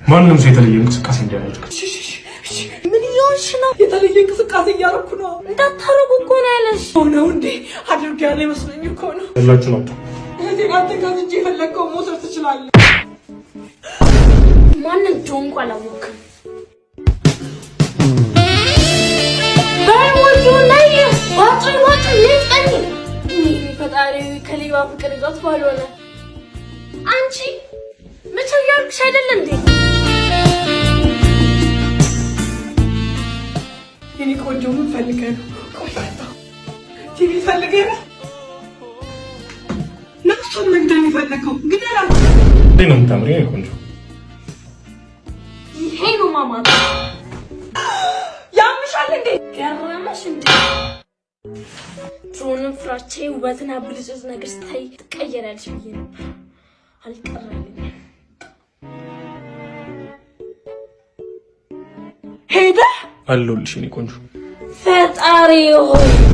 ማንም ሰው የተለየ እንቅስቃሴ እንዲያደርግ። ምን እየሆንሽ ነው? የተለየ እንቅስቃሴ እያደረኩ ነው። እንዳታረጉ እኮ ነው ያለሽ። ነው እንዴ? አድርግ ያለ ይመስለኝ እኮ ነው። ያላችሁ ነው። እህቴን አትንካት እንጂ የፈለግከውን መውሰድ ትችላለህ። ማንን እንደሆንኩ አላወቅም። በሞቱ ላይ ባትሪ ባትሪ ልትቀኝ። ፈጣሪ ከሌባ ፍቅር ይዟት ባልሆነ። አንቺ መቼ እያልኩሽ አይደል እንዴ? የኔ ቆንጆ ምን ፈልገህ ነው? ቆይ መጣሁ። ቲቪ ፈልገህ ነው? ነፍሱን መግደል የፈለገው ግደላት። እንዴት ነው የምታምሪ የኔ ቆንጆ። ይሄ ነው ማማት። ያምሻል እንዴ? ገረመሽ እንዴ? ድሮንም ፍራቼ ውበትና ብልጭልጭ ነገር ስታይ ትቀየሪያለሽ ብዬ ነበር። አልቀረልኝም። ሄደ። አለሁልሽ የኔ ቆንጆ። ፈጣሪ ሆይ።